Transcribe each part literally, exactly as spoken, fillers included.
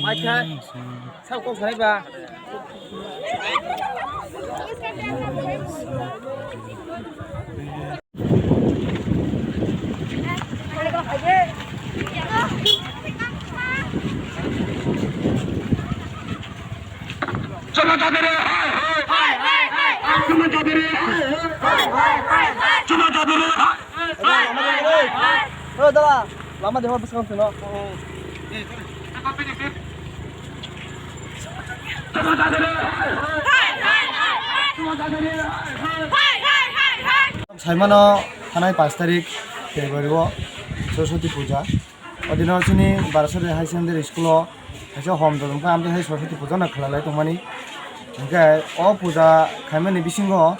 Maikha, sao kok sanai ba. Chuma chadere hai hai. Hai, hai, hai, hai. Chuma chadere hai hai. Hai, hai, hai, hai. Chuma chadere hai hai. Hai, hai, hai, hai. Oi, dala, lama dewa bwskang sino. Chuma chadere hai hai. Hai, hai, hai, hai. Chuma chadere hai hai. Hai, hai, hai, hai. Saimano thanai pash tarik February o Saraswati puja. O dino chini Barasari High Secondary School o kaisa hom dodom khe amtwi hai Saraswati puja no khlai lai tongmani. Hinkhe o puja khaimani bisingo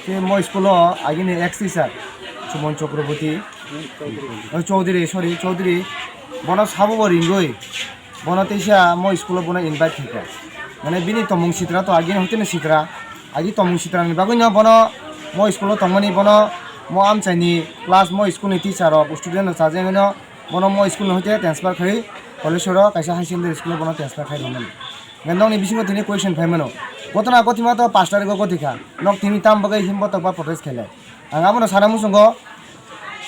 khe mo school o agini ex teacher Suman Chakraborty, o Chaudhary, sorry, Chaudhary, bono sabo bo ringwi bono teisa mo school o bono invite khaikha. Mane bini tomung sitra to agini hoiteno sitra, agi tomung sitra ni bagwi no bono mo school o tongmani bono mo amchaini class mo school ni teacher rok student rok chajagwi no bono mo school ni hoite transfer khai Koleswaro kaisa high secondary school o bono transfer khai rwmani. Hingke nokni bisingo tini question phai mano. Gotona gothima to pash tariko gothikha. Nok tini tam bagwi himbo tokba protest khailai. Ang abono sana muchungo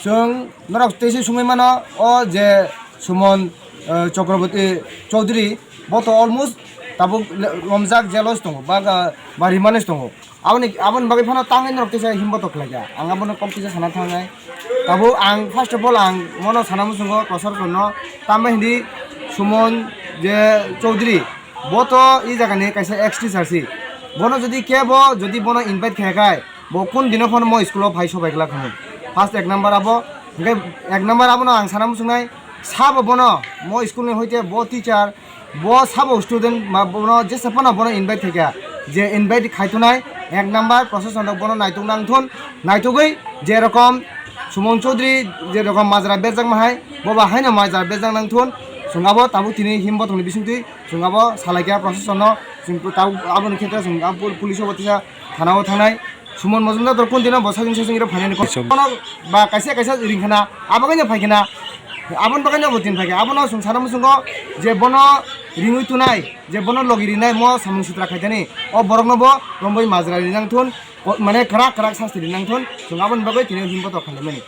chwng norok teisi sungwi mano o je Suman, eh, Chakraborty Chaudhary bo to almost tabuk le-, lomjak jelos tongo ba ga-, ba rimanis tongo. Aboni, aboni bagwi phano tangwi norok teisa himbo tok khlaikha. Ang abono kok teisa sana thangnai. Tabuk ang first of all ang mono sana muchungo prosar kono tamo hindi Suman je Chaudhary bo to i jagani kaisa ex teacher si. Bono jodi kebo jodi bono invite khe khai bo kun dino phano mo school o phai sobai glak hwnwi. First ek number abo, hingke ek number abono ang sana muchungnai sabo bono mo school ni hoite bo teacher Bo sabo student ma bono jesa phano bono invite khaikha, je invite khaitonai ek number procession rok bono naitok nangthun, naitogwi je rokom Suman Chaudhary je rokom majra berjak ma hai, bo ba haino majra berjak nangthun, chwng abo tabuk tini himbo tongni bisingtwi chwng abo salaikha procession no, chwng tabuk aboni khetre chwng abo police o bo tisa thana o thangnai. Suman Majumdar to kun dino bo sajing sajing iro phainani kok. Bono ba kaisa kaisa ring khana, abo kaino phai khana, aboni bagwi no bo tin phai kha. Abono chwng sana muchungo je bono ringwi tunai, je bono logi rinai mo samung sitra khaitani. O borokno bo rombai majra rinang thun, o, mane kwrak kwrak sasti rinang thun, chwng aboni bagwi tini himbo to khainani.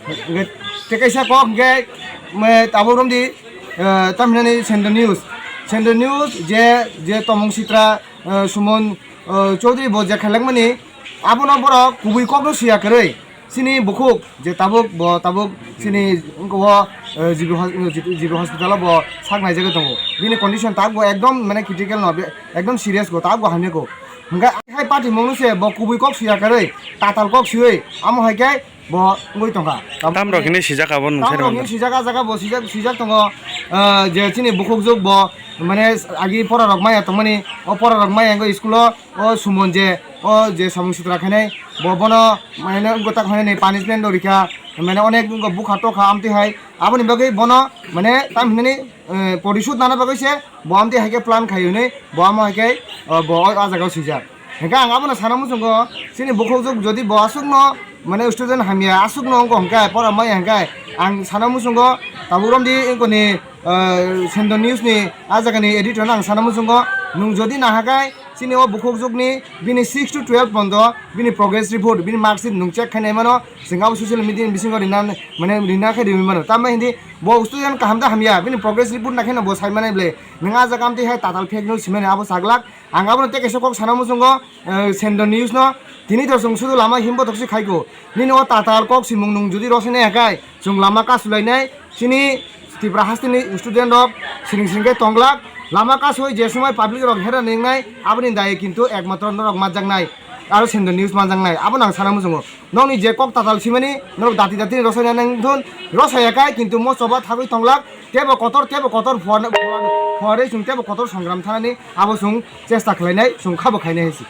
Hingke te kaisa kok hingke, me, tabuk romdi, eh, tamhinani Sendo News. Sendo News je, je tomung sitra, eh, Suman o, Chaudhary bo je khailangmani, abono borok kubui kokno swiya kwrwi. Chini bukhuk je tabuk bo tabuk chini wngkha o, o, G B hos-, G B hospital o bo sak naijagwi tongo. Bini condition tabuk bo ekdom mane critical no, be-, ekdom serious go, tabuk bo hamya go. Hwnkhe hai patimungno se bo kubui kok swiya kwrwi, tatal kok swiwi, amo hai khe bo wngwi tongkha. Tam rok hini sijak abo nung Tam sai rok rwmani. Hini sijak, ah, jaga bo sijak, sijak tongo, ah, je chini bukhukjwk bo, mane, agi pora rok maya tongmani, o pora rok maya wngwi school o, o Suman je, o je samung sitra khainai, bo bono, mane, wngkha tak hwnwi punishment rw rikha, mane, onek wngkha bukha tokha amtwi hai, aboni bagwi bono, mane, tam hinani, eh, porishod nana bagwi se, bo amtwi hai khe plan khai hwnwi, bo amo hai khe, o, bo o, ah, jaga o swijak. Hingke ang abono sana muchungo, chini bukhukjwk jodi bo aswkno, mane, student hamya aswkno wngkha hingke, pora maya hingke, ang sana muchungo, tabuk romdi wngkoni, eh, Sendo News ni ah jagani editor no ang sana muchungo, nwng jodi nahakai, chini o bukhukjwkni bini six to twelve pondo, bini progress report, bini mark sheet nwng check khainai mano, chwng abo social media ni bisingo rina, mane, rina khe riwi mano. Tamo hindi bo student kaham da hamya, bini progress report nakheno bo sai manai ble, nwng ah jaga amtwi hai tatal fake news simani abo saglak. Ang abono tei kaisa kok sana muchungo, eh, Sendo News no, tini to chwng sudu lama himbo toksi khaiko. Nini o tatal kok simung nung jodi rosini hakai, chwng lama kasulainai, chini Tripura hasteni student rok siring siring khe tonglak, lama kasui je somoi public rok hera ningnai, aboni dayi kintu ekmatro norok manjaknai, aro Sendo News manjaknai, abono ang sana muchungo. Nokni je kok tatal simani, norok dati dati ni rosai nang thun, rosai ya kai, kintu mo choba thagwi tonglak, tebo kotor, tebo kotor phuar, phuar, phuarwi chwng tebo kotor songram thanani, abo chwng chesta khlainai, chwng khabo khainai hai se.